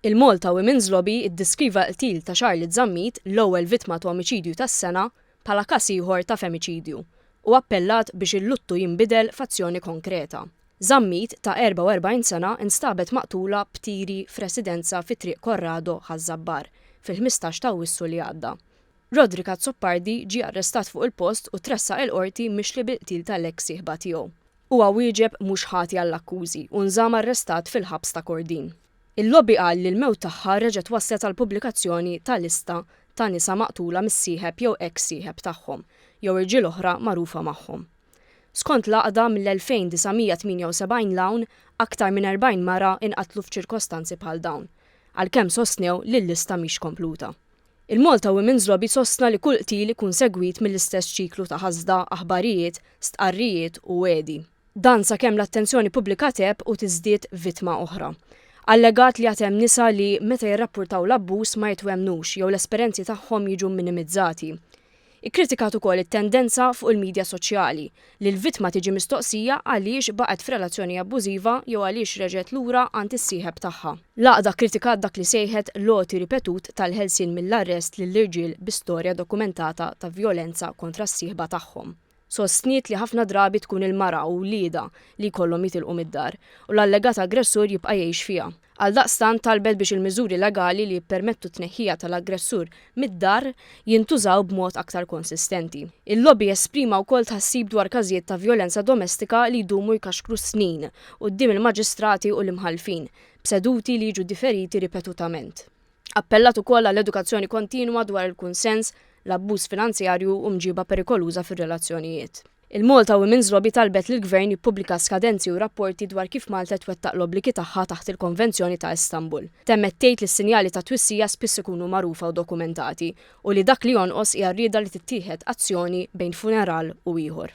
Il-Malta Women's Lobby iddiskriva l-qtil ta' Charlotte Zammit, l-ewwel vittma ta' omiċidju tas-sena, bħala każ ieħor ta' femiċidju u appellat biex il-luttu jinbidel f'azzjoni konkreta. Zammit, ta' 44 sena, instabet maqtula b'tiri f'residenza fi Triq Corrado, Ħaż-Żabbar, fil-15 ta' Awwissu li għadda. Roderick Azzopardi ġie arrestat fuq il-post u tressaq il-Qorti mixli bil-qtil tal-eks sieħba tiegħu. Huwa wieġeb mhux ħati għall-akkużi u nżamm arrestat fil-ħabs ta' Kordin. Il-lobby qal li l-mewt tagħha reġgħet wasslet għall-pubblikazzjoni ta' lista ta' nisa maqtula mis-sieħeb jew eks sieħeb tagħhom, jew irġiel oħra magħrufa magħhom. Skont l-għaqda, mill-2978 'l hawn, aktar minn 40 mara inqatlu f'ċirkostanzi bħal dawn, għalkemm sostnew li l-lista mhix kompluta. Il-Malta Women's Lobby sostna li kull qtil ikun segwit mill-istess ċiklu ta' ħasda, aħbarijiet, stqarrijiet u wegħdi. Dan sakemm l-attenzjoni pubblika tgħeb u tiżdied vittma oħra. Allegat li għad hemm nisa li, meta jirrappurtaw l-abbuż, ma jitwemmnux jew l-esperenzi tagħhom jiġu mminimizzati. Ikkritikat ukoll it-tendenza fuq il-midja soċjali li l-vittma tiġi mistoqsija għaliex baqgħet f'relazzjoni abbużiva jew għaliex reġgħet lura għand is-sieħeb tagħha. L-għaqda kkritikat dak li sejħet l-għoti ripetut tal-ħelsien mill-arrest lill-irġiel bi storja dokumentata ta' vjolenza kontra s-sieħba tagħhom. Sostniet li ħafna drabi tkun il-mara u wliedha li jkollhom jitilqu mid-dar, u l-allegat aggressur jibqa' jgħix fiha. Għaldaqstant talbet biex il-miżuri legali li jippermettu t-tneħħija tal-aggressur mid-dar jintużaw b'mod aktar konsistenti. Il-lobby esprima wkoll tħassib dwar każijiet ta' vjolenza domestika li jdumu jkaxkru snin quddiem il-maġistrati u l-imħallfin, b'seduti li jiġu diferiti ripetutament. Appellat ukoll għal edukazzjoni kontinwa dwar il-kunsens, l-abbuż finanzjarju u mġiba perikoluża fir-relazzjonijiet. Il-Malta Women's Lobby talbet lill-Gvern jippubblika skadenzi u rapporti dwar kif Malta twettaq l-obbligi tagħha taħt il-Konvenzjoni ta' Istanbul. Temmet tgħid li s-sinjali ta' twissija spiss ikunu magħrufa u dokumentati u li dak li jonqos hija r-rieda li tittieħed azzjoni bejn funeral u ieħor.